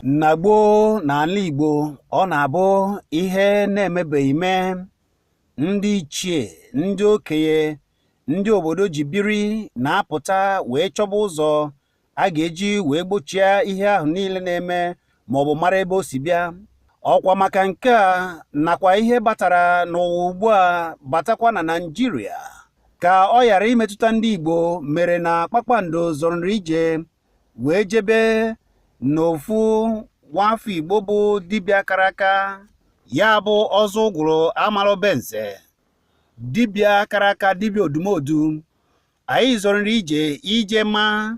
Na gboo n'ala Igbo, ọ na-abụ ihe na-emebeghị mee, ndị ichie, ndị okenye, ndị obodo ji biri na-apụta wee chọba ụzọ a ga-eji wee gbochie ihe ahụ niile na-eme maọbụ mara ebe o si bịa. Ọkwa maka nke a nakwa ihe batara n'ụwa ugbu a batakwa na Naịjirịa ka ọ ghara imetụta ndị Igbo mere na Kpakpando zọrọ ije wee jebe n'ofu nwafọ Igbo bụ dibịa kara aka, ya bụ Ọzọ Ụgwụrụ Amalụbenze, dibịa kara aka, dibịa odumodu. Anyị zọrọ ije ije ma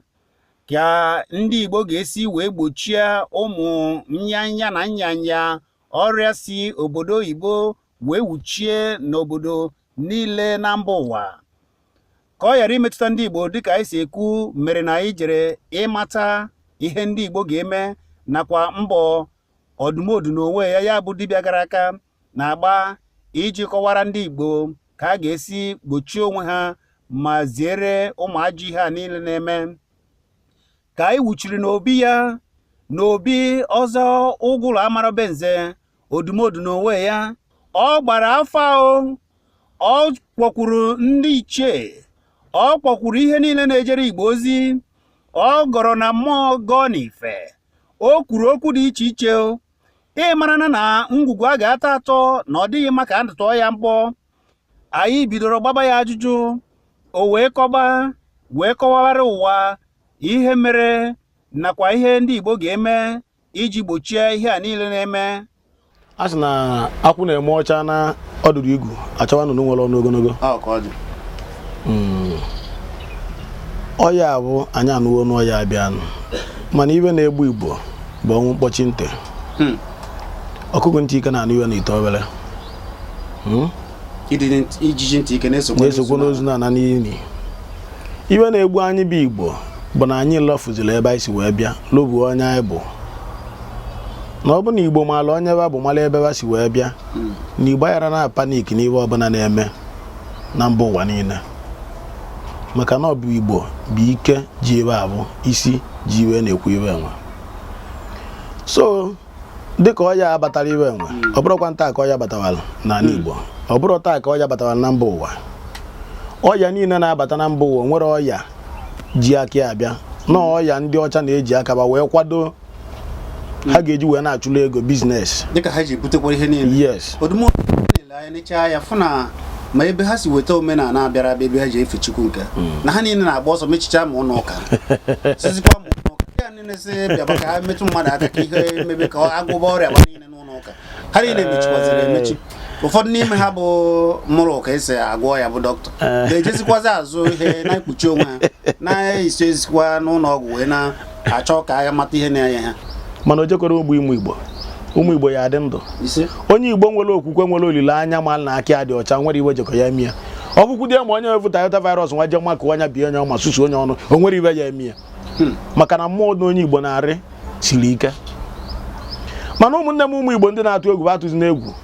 ka ndị Igbo ga-esi wee gbochie ụmụ nyanya na nyanya ọrịa si obodo oyibo wee wuchie n'obodo niile na mba ụwa ka ọ ghara imetụta ndị Igbo. Dịka anyị si ekwu, mere na anyị jere ịmata ihe ndị Igbo ga-eme nakwa mbọ ọdụmodu n'onwe ya, ya bụ dibịa gara aka, na-agba iji kọwara ndị Igbo ka a ga-esi gbochie onwe ha ma ziere ụmụ ajọ ihe a niile na-eme. Ka anyị wuchiri n'obi ya, n'obi Ọzọ Ụgwụrụ Amarọbenze Odumodu n'onwe ya, ọ gbara afa, o ọ kpọkwuru ndị ichie, ọ kpọkwuru ihe niile na-ejere Igbo ozi, ọ gọrọ na mmụọ, gọọ n'ife, o kwuru okwu dị iche iche. Ị mara na ngwugwu a ga-atọ atọ na ọ dịghị mma ka a tụọ ya mkpọ. Anyị bidoro gbaba ya ajụjụ, o wee kọba, wee kọwara ụwa ihe mere nakwa ihe ndị Igbo ga-eme iji gbochie ihe a niile na-eme. A sị na akwụ na-eme ọcha na ọdụrụ igu achọwa nnụnụ nwere ọnụ ogologo. Ọya bụ anyị anụwo n'ọya abịanụ, mana iwe na-egbu Igbo bụ ọnwụ mkpọchi ntị. Ọkụkụ ntị ike na-anụ iwe na ite obere. Ijiji ntị ike na-esokwa n'ozu na-ana n'ili. Iwe na-egbu anyị bụ Igbo bụ na anyị lọfuziri ebe anyị si wee bịa, lobu onye anyị bụ. Na ọ bụ na Igbo maala onye ba bụ, mara ebe ba si wee bịa, na Igbo aghara na panic n'ihe ọbụla na-eme na mba ụwa niile, maka na ọ bụ Igbo bụ ike ji iwe abụ isi ji iwe na-ekwu iwe enwe. So dịka ọya abatara iwe enwe, ọ bụrụkwa nta ka ọya batawara n'ala Igbo, ọ bụrụ taa ka ọya batawara na mba ụwa. Ọya niile na-abata na mba ụwa nwere ọya ji aka abịa na ọya ndị ọcha na-eji aka ba wee kwado ha ga-eji wee na-achụlụ ego business. Dịka ha ji butekwa ihe niile. Yes. Odumodu niile anya nechaa ya fụ na ma ebe ha si weta omenala bịara abịa, ebe ha ji efe Chukwu, nke na ha niile na-agba ọsọ mechicha ma ụlọ ụka, sizikwa ma ụlọ ụka ya niile si bịaba ka ha metụ mmadụ aka ka ihe mebe ka agwụba ọrịa gba niile n'ụlọ ụka ha niile mechikwaziri emechi. Ụfọdụ n'ime ha bụ mụrụ ka esi agwọ ya bụ dọkịta na-ejezikwazi azụ ihe na-ekpuchi onwe ha, na-esi ezikwa n'ụlọ ọgwụ wee na-achọ ka agha mata ihe na-enye ha. Mana o jekwara ogbu ịmụ Igbo, ụmụ Igbo ya adị ndụ. Onye Igbo nwere okwukwe, nwere olileanya, ma na aka ya dị ọcha, nwere iwe jekọ ya eme ya. Ọ bụkwudie ma onye wefu Toyota virus nwa je makụ anya bie onye ọma susu onye ọnụ, o nwere iwe ya eme ya, maka na mmụọ na onye Igbo na-arị siri ike. Mana ụmụnne m, ụmụ Igbo ndị na-atụ egwu bụ atụzi n'egwu.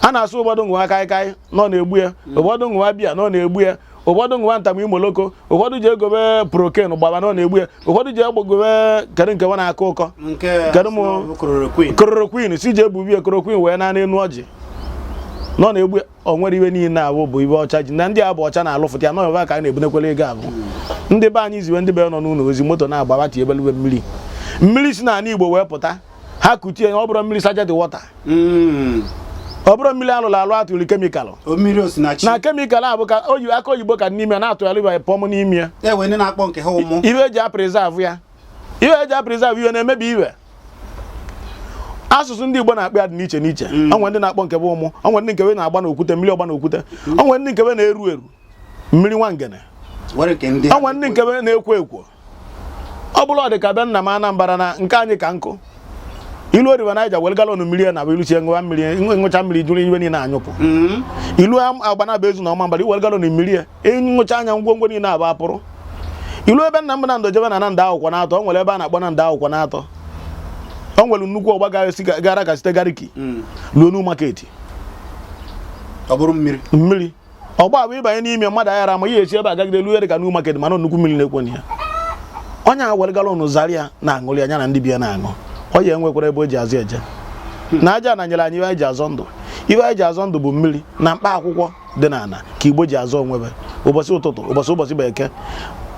A na-asụ ụfọdụ ṅụwa kaikai nọ na-egbu ya, ụfọdụ ṅụwa biya nọ na-egbu ya, ụfọdụ ṅụwa ntamu imoloko, ụfọdụ ji egobe proken gbaba nọ na-egbu ya, ụfọdụ ji egbogobe kedu nke nwa na-akọ ụkọ, kedu m chloroquine si ji ebubi ya chloroquine wee na n'enu ọjị nọ na-egbu ya. O nwere iwe niile abụ bụ iwe ọcha ji na ndị abụ ọcha na-alụfụta ya nọ ebe ka a na-ebunekwala ego abụ ndị be anyị ziwe ndị be nọ n'ụlọ ozi moto na-agbaba tie ebelube mmiri mmiri si n'ala Igbo wee pụta ha kutie. Ọ bụrụ mmiri sachet water, ọ bụrụ mmiri alụrụ alụ atụrụ chemical na chemical abụ ka oyi aka oyibo ka n'ime na-atụgharị ibe pọm n'ime ya. Iwe eji apreserve ya, iwe eji apreserve iwe na-emebi iwe. Asụsụ ndị Igbo na-akpọ ya dị n'iche n'iche. Onwe ndị na-akpọ nke bụ ụmụ, onwe ndị nkebe na-agba n'okwute, mmiri ọgba n'okwute, onwe ndị nkebe na-eru eru mmiri nwangene, onwe ndị nkebe na-ekwo ekwo. Ọ bụrụ ọ dị ka be nna m Anambra na nke anyị ka nkụ ilu River Niger were gallon mmiri ya na bụ iluchie ṅụwa mmiri, ṅụcha mmiri jụrụ iwe niile anyụpụ. Ilu Agbanaba ezu na ọma mbara iwere gallon mmiri ya ịṅụcha anya ngwongwo niile abụ apụrụ. Ilu ebe nna m na ndụ jebe na na akwụkwọ na-atọ, o nwere ebe a na-akpọ na nda akwụkwọ na-atọ, o nwere nnukwu ọgba ga-esi gara ka site Gariki luo nu market. Ọ bụrụ mmiri mmiri ọgba bụ ịbanye n'ime mmadụ aghara ma ihe esi ebe agagide luo ka nu market, mana nnukwu mmiri na-ekwo na ya. Onye a were gallon zara ya na-aṅụrị anya na ndị bịa na-aṅụ Ọ ya enwekwara ebe o ji azụ eje. Na aja na nyere anyị ibe anyị ji azọ ndụ. Ibe anyị ji azọ ndụ bụ mmiri na mkpa akwụkwọ dị n'ala ka Igbo ji azọ onwebe. Ụbọchị ụtụtụ, ụbọchị ụbọchị bụ eke,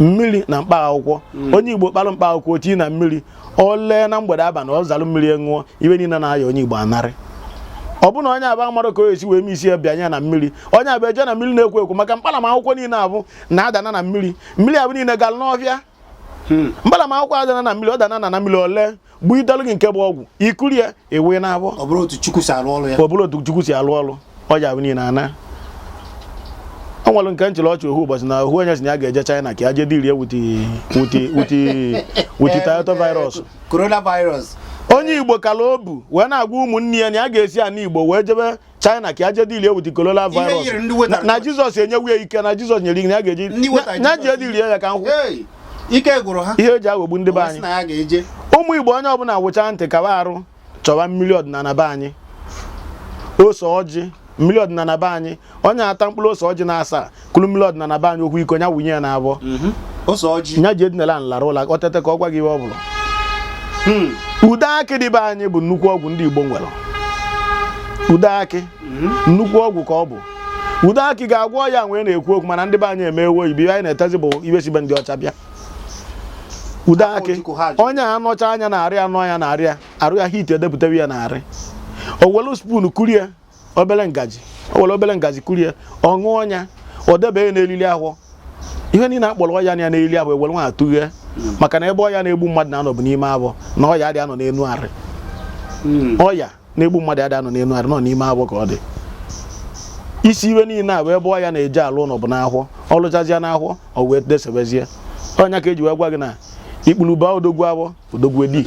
mmiri na mkpa akwụkwọ. Onye Igbo kpalụ mkpa akwụkwọ otinye na mmiri, o lee na mgbede abalị, ọ zalụ mmiri ṅụọ, ibe niile na-aya onye Igbo anarị. Ọ bụ na onye aba marụ ka o esi wee mee isi ya bịanye na mmiri, onye aba eje na mmiri na-ekwo ekwo, maka mkparamakwụkwọ niile abụ na-adana na mmiri. Mmiri abụ niile gara n'ọfịa. Mkparamakwụkwọ adana na mmiri, ọ dana na mmiri, ole gbuitelụ gị nke bụ ọgwụ ikuri ya ewe na abụọ. Ọ bụrụ otu Chukwu si arụ ọrụ ya. Ọ bụrụ otu Chukwu si alụ ọrụ, ọya bụ niile ana. O nwere nke nchịrị ọchị ohu ụbọchị na ohu onye si na ya ga-eje China ka ya jee dirie with with Toyota virus. Coronavirus. Onye Igbo kala obu wee na-agwa ụmụnne ya na ya ga-esi ana Igbo wee jebe China ka ya jee dirie with corona Ihe virus. yiri ndị wetara Na Jizọs enyewu ya ike, na Jizọs nyere ike na ya ga-eji Ndị wetara na Jizọs jee dirie ya ka nkwụ. Hey, ike gwụrụ ha. Ihe eji aghọgbu ndị be O sị anyị. na ya ga-eje. Ụmụ Igbo, onye ọbụla wụcha ntị, kaba arụ chọwa mmiri ọdịnala be anyị, ose ọjị, mmiri ọdịnala be anyị. Onye ata mkpụrụ ose ọjị na-asa kụrụ mmiri ọdịnala be anyị, okwu iko nya wunye ya na abụọ. Ose ọjị. Nya ji edinala nlara ụla, ọ tete ka ọ gwa gị ihe ọ bụla. Ude akị dị be anyị bụ nnukwu ọgwụ ndị Igbo nwere. Ude akị, nnukwu ọgwụ ka ọ bụ. Ude akị ga-agwọ ya nwee na-ekwu okwu, mana ndị be anyị emewo ibe ihe anyị na-etezi bụ ibe si be ndị ọcha bịa. Ude akị, Ojukwu ha jụ. onye a anọcha anya na-arị anụ anya na-arị ya arụ ya hit edepụtawa ya na-arị, o welu spoon kurie obere ngaji, o were obere ngaji kurie, ọ ṅụọ ya, ọ debe ya n'elili ahụ. Ihe niile akpọrọ ọya ya n'elili ahụ, ewere nwa atụghe, maka na ebe ọya na-egbu mmadụ na-anọ bụ n'ime abụọ, na ọya adị anọ n'enu arị. Ọya na-egbu mmadụ adị anọ n'enu arị, nọ n'ime abụọ ka ọ dị. Isi iwe niile a bụ ebe ọya na-eje alụ ụlọ bụ n'ahụ. Ọ lụchazie n'ahụ, ọ wee desebezie ọnya ka eji wee gwa gị na ikpuluba odogwu abụọ, odogwu edi.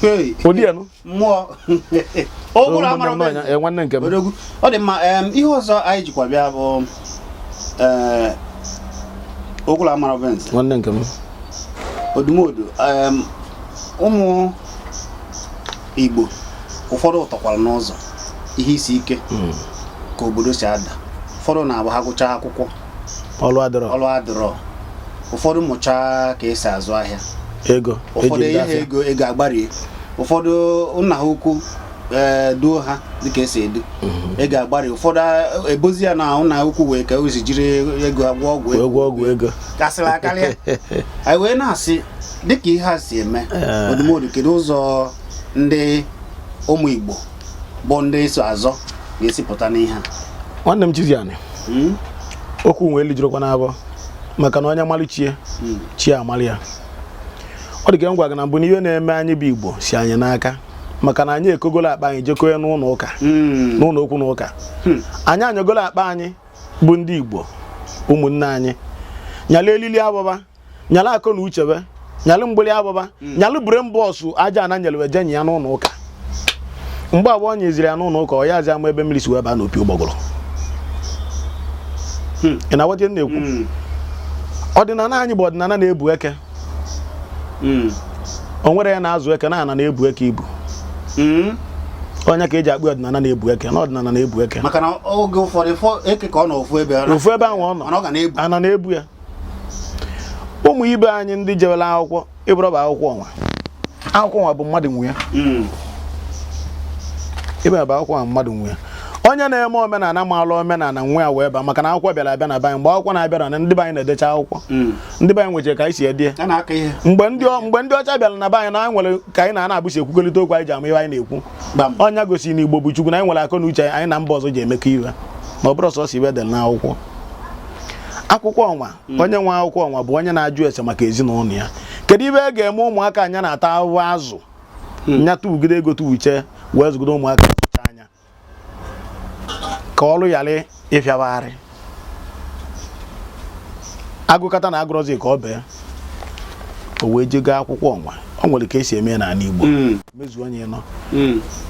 Hey. Odienu. Mmụọ ụgụrụ amara. Ụmụnne m n'ọnya, nwanne nke m. Odogwu, ọ dị mma. Ihe ọzọ anyị jikwa bịa bụ ụgụrụ amara Benz. Nwanne nke m. Odumodu, ụmụ Igbo ụfọdụ tọkwara n'ụzọ ihe isi ike ka obodo si ada. Ụfọdụ na-abụ ha gụchaa akwụkwọ, ọlụ adịrọ. Ọlụ adịrọ. Ụfọdụ mụchaa ka esi azụ ahịa, ego ụfọdụ eji enye ego ha afịa. Ego agbarie. Ụfọdụ nna ha ukwu ee duo ha dịka esi edu, ego agbarie. Ụfọdụ ebozi ya na nna ha ukwu wee ka o si jiri ego agwọ ọgwụ. Wee gwọọ ọgwụ ego. Kasịrị akarịa. Anyị wee na-asị, dịka ihe a si eme, Odumodu, kedu ụzọ ndị ụmụ Igbo bụ ndị so azọ ga-esi pụta n'ihe a? Nwanne m Chiziani, okwu nwee elijirokwa n'abọ, maka na onye malụ chie, chi amalị ya. Ọ dị ka m gwa gị na mbụ na ihe na-eme anyị bụ Igbo si anyị n'aka, maka na anyị ekogolo akpa anyị jekọọ n'ụlọ ụka, n'ụlọ okwu na ụka. Anyị anyagolo akpa anyị bụ ndị Igbo, ụmụnne anyị nyala elili abụba, nyala akọ na uchebe, nyalụ mgbili abụba, nyalụ brain box aja ana nyere eje nye ya n'ụlọ ụka. Mgbe abụọ nyeziri ya n'ụlọ ụka, ọ ya azi ama ebe mmiri si wee baa n'opi ụgbọgụrụ. Ị na-aghọta ihe m na-ekwu? Ọdịnala anyị bụ ọdịnala na-ebu eke. O nwere ya na-azụ eke na ana na-ebu eke ibu. Onye ka eji akpụ ọdịnala na-ebu eke na ọdịnala na-ebu eke. Maka na oge ụfọdụ eke ka ọ nọ ofu ebe ọ ofu ebe ahụ ọ nọ, mana ọ ga na-ebu. Ana na-ebu ya. Ụmụ ibe anyị ndị jewela akwụkwọ ịbụrọba akwụkwọ ọnwa, akwụkwọ nwa bụ mmadụ nwe ya. Ibe bụ akwụkwọ nwa mmadụ nwe ya. Onye na-eme omenala maala omenala nwe ya wee ba, maka na akwụkwọ bịara abịa na be anyị. Mgbe akwụkwọ na-abịara na ndị be anyị na-edecha akwụkwọ, ndị be anyị nwechara ka anyị si ede ya. A na-aka ihe. Mgbe ndị ọcha bịara na be anyị, na anyị nwere ka anyị na-ana abụsi ekwukọrịta okwu anyị ji ama ihe anyị na-ekwu. Gbam. Ọnya gosiri na Igbo bụ Chukwu, na anyị nwere akọ na uche anyị na mba ọzọ ji emekọ iwe, ma ọ bụrụ sọsọ ibe edere n'akwụkwọ. Akwụkwọ ọnwa, onye nwe akwụkwọ ọnwa bụ onye na-ajụ ese maka ezinụlọ ya. Kedu ibe e ga-eme ụmụaka anya na-ata ahụhụ azụ nya tụwugide ego tụwuche wee zụgide ụmụaka zụcha anya ka ọrụ ghara ịfịabagharị agụkata na agụrọzi ka ọ bee, o wee jego akwụkwọ ọnwa. O nwere ka esi eme ya n'ala Igbo. Mezuo onye nọ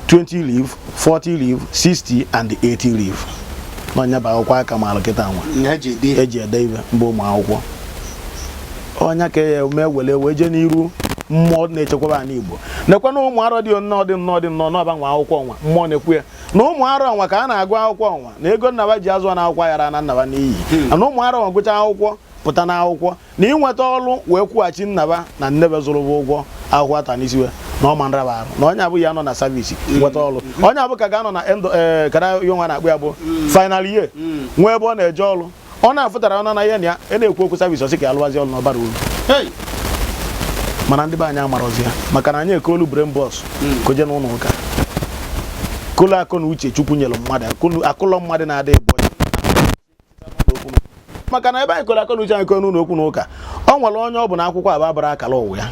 20 leaf, 40 leaf, 60 and 80 leaf n'ọnya bụ akwụkwọ aka maara kịta nwa. Eji ede. Eji ede ibe mgbe ụmụ akwụkwọ ọnya ka ya eme were wee jee n'iru mmụọ na-echekwaba ala Igbo. Nekwa na ụmụ arọ dị nnọọ dị nnọọ dị nnọọ n'ọba nwa akwụkwọ ọnwa mmụọ na-ekwu ya na ụmụ arọ ọnwa ka a na-agụ akwụkwọ ọnwa na ego nnaba ji azụ na akwụkwọ yara na nnaba n'iyi, na ụmụ arọ ọnwa gụchaa akwụkwọ pụta n'akwụkwọ na inweta ọrụ wee kwụghachi nnaba na nnebe zụrụ bụ ụgwọ akwụkwọ ata n'isi wee Na ọma nraba arụ na onye abụghị ya nọ na service nweta ọrụ, onye abụ ka ga-anọ na end ee kada ihe nwa na-akpụ ya bụ final year, nwee ebe ọ na-eje ọrụ, ọ na-afụtara ọnụ na ihe na ya ị na-ekwu okwu service, ọsị ka ya alụwazi ọrụ n'ọbara uru. Mana ndị be anyị amarọzi ya, maka na anyị ekolu brain box koje n'ụlọ ụka, kolu akọ na uche Chukwu nyere mmadụ, akụlọ mmadụ na-adị ịbụ, maka na ebe anyị koro akọ na uche anyị koro n'ụlọ okwu na ụka. Ọ nwere onye ọ bụ na akwụkwọ aba abara akara ụwa ya.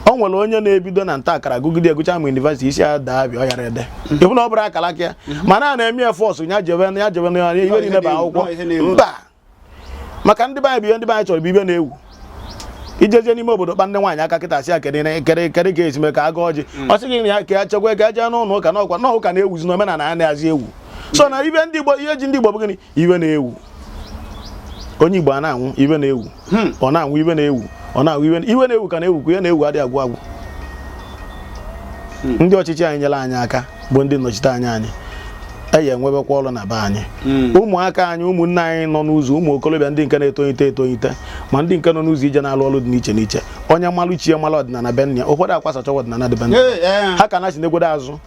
Ọ nwere onye na-ebido na nta akara gụgide, egụcha ma university, isi ya daa bịa, ọ yara ede ịbụ na ọ bụrụ akara aka ya, mana a na-eme ya force ya jebe, ya jebe na ihe niile bụ akwụkwọ. Mba, maka ndị be anyị bụ ihe ndị be anyị chọrọ bụ ibe na-ewu. Ijezie n'ime obodo kpa ndị nwaanyị aka kịta, sị ya kedu kedu kedu ka esi mee ka aga ọjị, ọ sị gị na ya ka ya chekwa ka ya jee n'ụlọ ụka, n'ọkwa n'ụka na-ewuzi n'omenala ya na-azi ewu. So na ibe ndị Igbo, ihe ji ndị Igbo bụ gịnị? Iwe na-ewu. Onye Igbo a na-anwụ, iwe na-ewu. Ọ na-anwụ, iwe na-ewu. Ọ na-anwụ, iwe iwe na-ewu ka na-ewu, ka ihe na-ewu adịghị agwụ agwụ. Ndị ọchịchị anyị nyere anyị aka bụ ndị nnọchite anya anyị, eyi enwebekwa ọrụ na be anyị. Ụmụaka anyị, ụmụnne anyị nọ n'ụzọ, ụmụ okorobịa, ndị nke na-etolite etolite, ma ndị nke nọ n'ụzọ ije na-alụ ọrụ dị n'iche n'iche, onye malụ chi ya, malụ ọdịnala be nna ya. Ụfọdụ akwasachawa ọdịnala dị be nna ha ka na-achị negwodo azụ.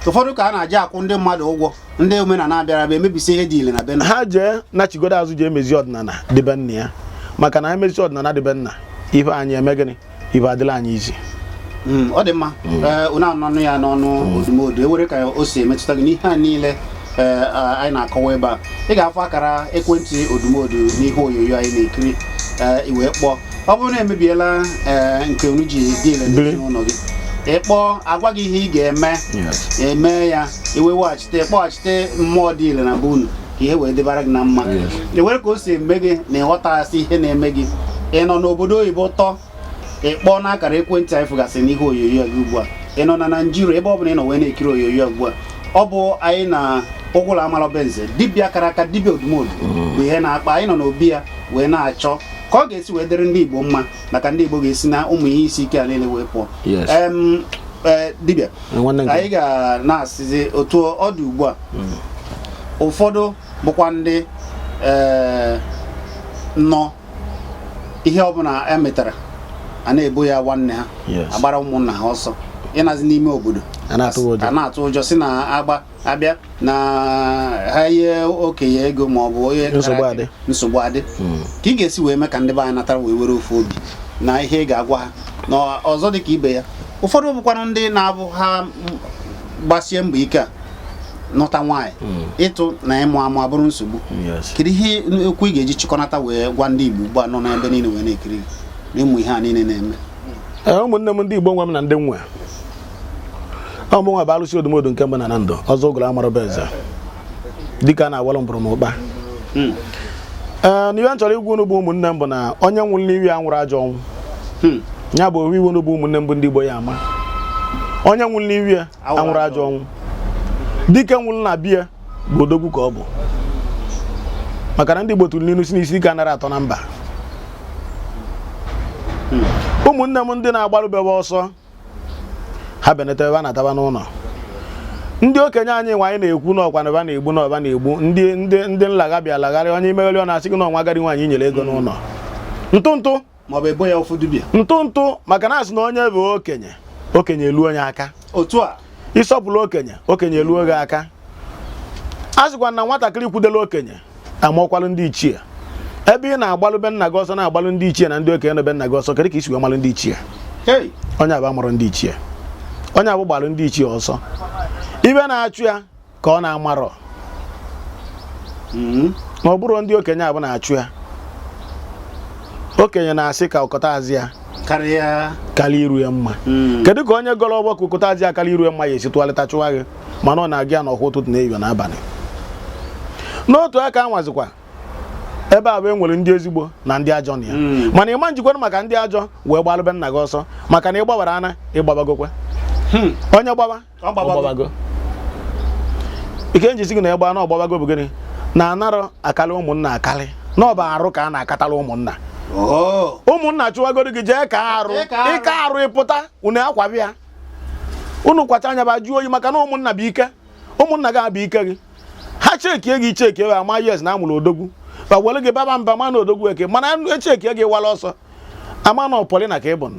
Ụfọdụ ka a na-aji akwụ ndị mmadụ ụgwọ, ndị omenala bịara bịa emebisi ihe dị ile na be nna. Ha jee nachigodo azụ, jee mezie ọdịnala dị be nna ya, maka na emezi ọdịnala dị be nna, ife anyị eme gịnị? Ife adịla anyị izi. Ọ dị mma. Ee, unu anụnụ ya n'ọnụ Odumodu. Ewere ka o si emetụta gị n'ihe a niile ee, anyị na-akọwa ebe a, ị ga-afụ akara ekwentị Odumodu n'ihe onyonyo anyị na-ekiri. Ee, i wee kpọọ, ọ bụrụ na emebiela ee nke unu ji dị ile Biri. n'ezinụlọ gị, ị kpọọ, agwa gị ihe ị ga-eme, eme ya, iwe weghachite, kpọghachite mmụọ dị ile na be unu, ka ihe wee dịbara gị na mma. Ewere ka o si eme gị na ịghọtaghasị ihe na-eme gị, ị nọ n'obodo oyibo tọ, ị kpọọ n'akara ekwentị anyị fụgasịrị n'ihe onyonyo gị ugbu a. Ị nọ na Naijiria, ebe ọ bụla ị nọ wee na-ekiri onyonyo ugbu a, ọ bụ anyị na ụgwụla amalọbenze, dibịa kara aka, dibịa Odumodu bụ ihe na-akpa anyị nọ n'obi ya wee na-achọ ka ọ ga-esi wee dịrị ndị Igbo mma, maka ndị Igbo ga-esi na ụmụ ihe isi ike a niile wee pụọ. Dibịa, Nwanne nke anyị ga na-asịzi otu ọ dị ugbu a, ụfọdụ bụkwa ndị nọ ihe ọbụla emetara a na-ebo ya nwanne ha, agbara ụmụnna ha ọsọ ịnazi n'ime obodo. A na-atụ ụjọ. A na-atụ ụjọ si na agba abịa na ha ihe okenye ego ma ọ bụ onye Nsogbu adị. Nsogbu adị. Ka ị ga-esi wee mee ka ndị be anyị natara wee were ofu obi na ihe ị ga-agwa ha na ọzọ dị ka ibe ya, ụfọdụ bụkwanụ ndị na-abụ ha gbasie mbọ ike a nụta nwaanyị, ịtụ na ịmụ amụ abụrụ nsogbu. Kedu ihe okwu ị ga-eji chịkọnata wee gwa ndị Igbo ugbu a nọ n'ebe niile wee na-ekiri gị na ịmụ ihe a niile na-eme? Ee, ụmụnne m ndị Igbo nwe m na ndị nwe ọ mụ nwa bụ alụsị Odumodu nke mbụ na ndụ ọzọ ụgụrụ amarọba eze dịka a na-awalụ mbụrụ n'ụkpa. Ee, na ihe m chọrọ igwu unu bụ ụmụnne m bụ na onye nwụrụ n'iwi ya nwụrụ ajọ ọnwụ. Ya bụ owu iwu unu bụ ụmụnne m bụ ndị Igbo ya ama onye nwụrụ n'iwi ya anwụrụ ajọ ọnwụ. Dike nwụrụ na biya bụ odogwu ka ọ bụ, maka na ndị Igbo tụrụ n'ilu si n'isi ike anara atọ na mba. Ụmụnne m ndị na-agbarụbebe ọsọ ha benata ebe a na-ataba n'ụlọ ndị okenye anyị nwe anyị na-ekwu n'ọkwa na ebe a na-egbu na ọba na-egbu ndị nlagha bịa lagharị onye imegheri, ọ na-asị gị na ọnwa agadi nwaanyị nyere ego n'ụlọ ntụ ntụ maọbụ ebo ya ofu dibịa. Ntụ ntụ, maka na asị na onye bụ okenye, okenye elu onye aka. Otu a. Ịsọpụrụ okenye, okenye eluo gị aka. A sịkwa na nwatakịrị kwudela okenye amaọkwalụ ndị ichie. Ebe ị na-agbalụ be nna gị ọsọ, na-agbalụ ndị ichie na ndị okenye nọ be nna gị ọsọ, kedu ka isi wee malụ ndị ichie? Hey! Onye abụ amụrụ ndị ichie, onye abụ gbalụ ndị ichie ọsọ, ibe na-achụ ya ka ọ na-amarọ. Ma ọ bụrụ ndị okenye abụ na-achụ ya, okenye na-asị ka ọkọta azị ya karịa karịa iru ya mma. Kedu ka onye gọrọ ọgbọ ka ụkọta azị ya karịa iru ya mma ya esi tụgharịta chụwa gị, mana ọ na-aga ya n'ọhụ ụtụtụ na ehihie n'abalị? N'otu aka anwazikwa ebe a bụ enwere ndị ezigbo na ndị ajọ na ya. Mana ịma njikwa maka ndị ajọ wee gbalụbe nna gị ọsọ, maka na ị gbabara ana ịgbabagokwa. Onye gbaba Ọ gbabago. Ọ gbabago. Ike njisi gị na ịgba na ọgbabago bụ gịnị? Na anarọ akalị ụmụnna akalị na ọ bụ arụ ka a na-akatara ụmụnna. Oh. Ụmụnna chụwagoro gị, jee ka arụ. Jee ka arụ. Ịka arụ ịpụta, unu akwabịa, unu kwacha anya ba jụọ oyi, maka na ụmụnna bụ ike. Ụmụnna gị abụ ike gị. Ha chekie gị, chekie gị, ama yes na amụrụ odogwu, ba were gị baba mba, ma na odogwu eke, mana echekie gị wala ọsọ, ama na ọpọlị na ka ị bụ.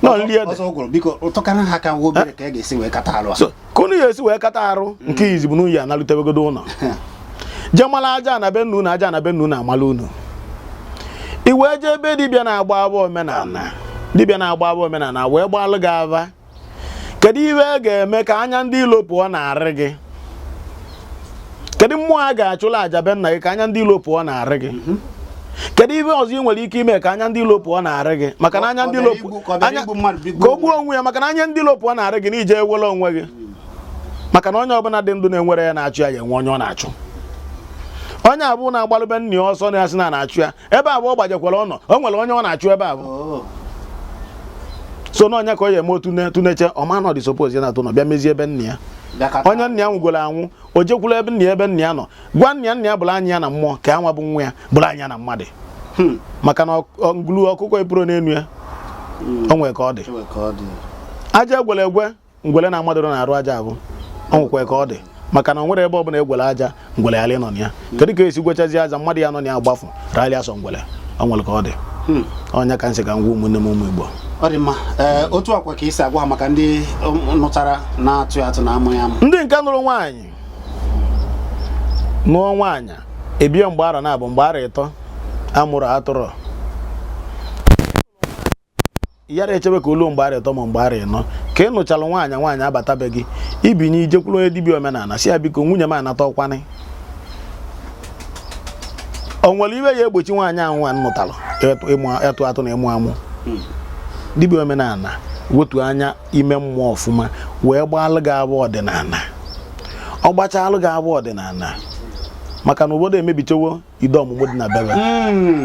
Nọ nri ede. Ọzọ ụgụrụ, biko ụtọkara ha ka nwa obere ka a ga-esi wee kata arụ a. So ka unu ya esi wee kata arụ nke izi bụ na unu ya analutebegodo ụlọ, jee mara aja na be nna unu, aja na be nna unu amala unu. I wee jee ebe dibịa na-agba aba omenala, dibịa na-agba aba omenala wee gbalụ gị aba. Kedu ihe a ga-eme ka anya ndị ilo pụọ na-arị gị? Kedu mmụọ a ga-achụla aja be nna gị ka anya ndị ilo pụọ na-arị gị? Kedu ihe ọzọ ị nwere ike ime ka anya ndị ilo pụọ na-arị gị? Maka na anya ndị ilo Ka ọ bịara igbu mmadụ, bịa ka o gbuo onwe ya, maka na anya ndị ilo pụọ na-arị gị na ije ewere onwe gị, maka na onye ọbụla dị ndụ na-enwere ya na-achụ ya, ya enwe onye ọ na-achụ. Onye abụọ na-agbalụbe nna ya ọsọ na-asị na na-achụ ya, ebe abụọ gbajekwara ọnọ, o nwere onye ọ na-achụ ebe abụọ. So na onye ka ọ ya eme otu tuneche ọma na ọ dị suppose ya na-atụ nọ bịa mezie ebe nna ya. Bịa Onye nna ya nwụgoro anwụ, o jekwuru ebe nna ya, ebe nna ya nọ, gwa nna ya, nna ya bụrụ anya ya na mmụọ, ka ya nwa bụ nwa ya bụrụ anya na mmadụ. Maka na ngulu ọkụkọ epuro n'enu ya, o nwere ka ọ dị. Ewe ka ọ dị. Aja egwere egwe, ngwele na amadoro na-arụ aja abụ, ọ nwekwa ka ọ dị, maka na o nwere ebe ọbụla egwere aja, ngwele ya ịnọ na ya. Kedu ka esi gwechazi aja mmadụ ya nọ na ya gbafu ralịa sọ ngwele? O nwere ka ọ dị. Ọnya ka nsị ka ngwa ụmụnne m, ụmụ Igbo. Ọ dị mma. Ee, otu akwa ka isi agwa ha maka ndị nụtara na-atụ atụ na amụ ya amụ. Ndị nke nụrụ nwaanyị, nụọ nwaanyị, ebie mgbe arọ na-abụ, mgbe arọ 3, amụrụ atụrụ yara, echebe ka oluo mgbe arọ 3 ma mgbe arọ 4 ka ị nụchalụ nwaanyị, nwaanyị abatabeghị, ibinye ijekwuru onye dibịa omenala, si ya, biko, nwunye m anata ọkwanị, o nwere iwe ya egbochi nwaanyị ahụ nwa nụtalụ ịtụ atụ na ịmụ amụ? Dibịa omenala wetu anya ime mmụọ ọfụma wee gbaalụ gị abụ ọdịnala. Ọ gbachalụ gị abụ ọdịnala, maka na obodo emebichewo ide ọmụmụ dị na bebe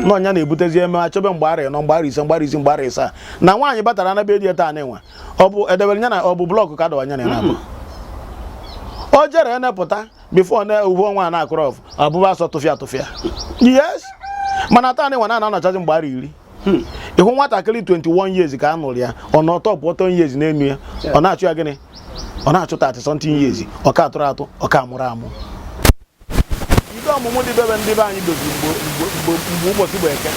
na ọnya na-ebutezi eme achọbe mgbe arọ 4, mgbe arọ 5, mgbe arọ 6, mgbe arọ 7 na nwaanyị batara na be di ya taa na-enwe ọ bụ edebere ya na ọ bụ block ka dọwa ya na ya na-abụ o jere enepụta before na uwe ọnwa na-akụrụ ọfụ abụba asọ tụfịa tụfịa. Yes, mana taa na-enwe na anọchazi mgbe arọ 10. Ịhụ nwatakịrị 21 years ka a nụrụ ya, ọ nọ top 10 years n'enu ya, ọ na-achụ ya gịnị? Ọ na-achụ 30 something years, ọ ka atụrụ atụ, ọ ka amụrụ amụ. Ide ọmụmụ dị bebe ndị be anyị doziri mgbe mgbe mgbe ụbọchị bụ eke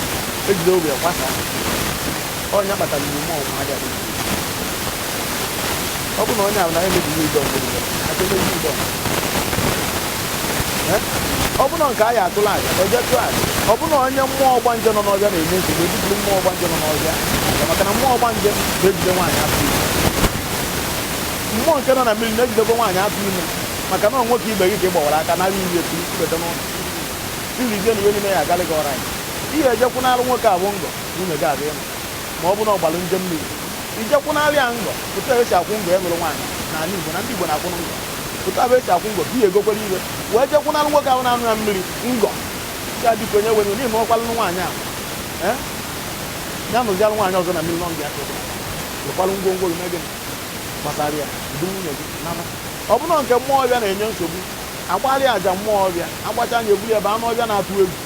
ejide obi kwasa ọnya kpatara omume ọmụmụ adịghị adị. Ọ bụ na onye ahụ na emebighị ide ọmụmụ dị bebe, aka emebighị ide ọmụmụ. Ọ bụ na nke a ya atụla aja, eje tụọ aja. Ọ bụ na onye mmụọ ọgbanje nọ n'ọbịa na-enye nsogbu, ebupụrụ mmụọ ọgbanje nọ n'ọbịa aja, maka na mmụọ ọgbanje na-ejide nwaanyị atụ ime, mmụọ nke nọ na mmiri na-ejidekwa nwaanyị atụ ime, maka na ọ nwoke ibe gị ka ị gbawara aka nara iri etu weta n'ụlọ irizie na iwe niile ya agalị gị ọra. Ihe ejekwunalụ nwoke abụ ngọ nwunye gị abịa ịnụ, ma ọ bụ na ọ gbalụ njem mmiri, ijekwunalụ ya ngọ. Otu a esi akwụ ngọ ịlụrụ nwaanyị n'ala Igbo, na ndị Igbo na-akwụ ngọ, otu a bụ esi akwụ ngọ ka ihe egokwere iwe wee jekwunalụ nwoke ahụ na-anụ ya mmiri ngọ, ya biko onye were n'ihi na ọkwalụ nwaanyị ahụ ee ya nụzialụ nwaanyị ọzọ na mmiri nọ nga ya, wekwalụ ngwongwo gị mee gịnị gbasara ya, udu nwunye gị naba. Ọ bụrụ nke mmụọ ọbịa na-enye nsogbu, agbalị aja mmụọ ọbịa, agbacha anya eburu ebe anụ ọbịa na-atụ egwu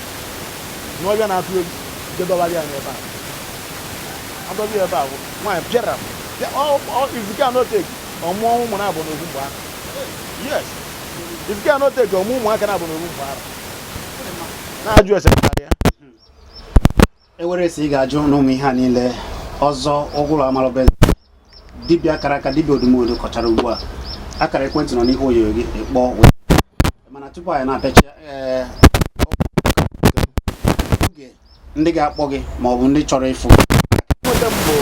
na ọbịa na-atụ egwu, jedọbalị ya n'ebe a, adọbi ebe a bụ nwaanyị pịara ifuke anoteki ọmụọ ụmụ na-abụ n'ogbu mgbe ahụ. Yes, ifuke anoteki ọmụ ụmụaka na-abụ n'ogbu mgbe ahụ na-ajụ ese gbasara ya. Ewere esi ị ga-ajụ n'ụmụ ihe a niile ọzọ ụgwụrụ amalụbe dibịa kara aka, dibịa odumodu kọchara ugbu a. Akara ekwentị nọ n'ihu onyonyo gị, ịkpọ wee. Mana tupu anyị na-apịachi, ee, oge ndị ga-akpọ gị ma ọ bụ ndị chọrọ ịfụ Nweta m bụ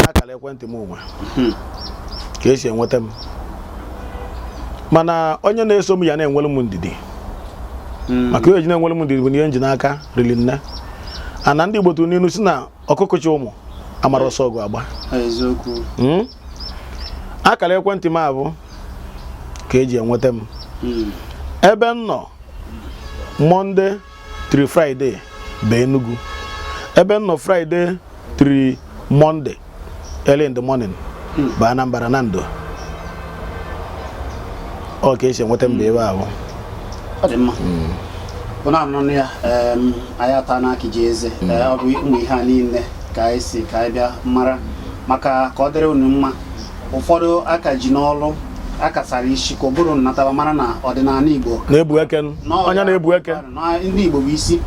akara ekwentị m nwe ka esi enweta m, mana onye na-eso m ya na-enwere m ndidi, maka ihe eji na-enwere m ndidi bụ na ihe nji n'aka riri nne ana. Ndị Igbo tụrụ n'ilu si na ọkụkọ chi ụmụ amara ọsọ ọgụ agba. Eziokwu. Akara ekwentị m abụ ka eji enweta m. Ebe m nọ Monday through Friday bụ Enugu. Ebe m nọ Friday through Monday early in the morning bụ Anambra na Ndo. Ọ ka esi enweta m bụ ebe ahụ. Ọ dị mma bụ na anụnụ ya. Anyị ata n'aka ji eze. Ee, ọ bụ ụmụ ihe a niile ka anyị si ka anyị bịa mara maka ka ọ dịrị unu mma. Ụfọdụ aka ji n'ọlụ akasara isi ka ọ bụrụ nnataba mara na ọdịnala Igbo na-ebu eke onye na-ebu eke. Na ndị Igbo bụ isi.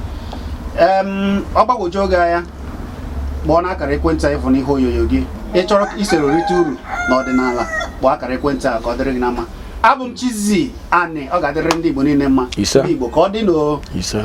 Ọ gbagwoju oge anya. Kpọọ n'akara ekwentị a ịfụ n'ihe onyonyo gị. Ị chọrọ isoro rite uru n'ọdịnala, kpọọ akara ekwentị a ka ọ dịrị gị na mma. Abụ m Chizzy Ani. Ọ ga-adịrị ndị Igbo niile mma. Ise. Ndị Igbo, ka ọ dị n'o. Ise.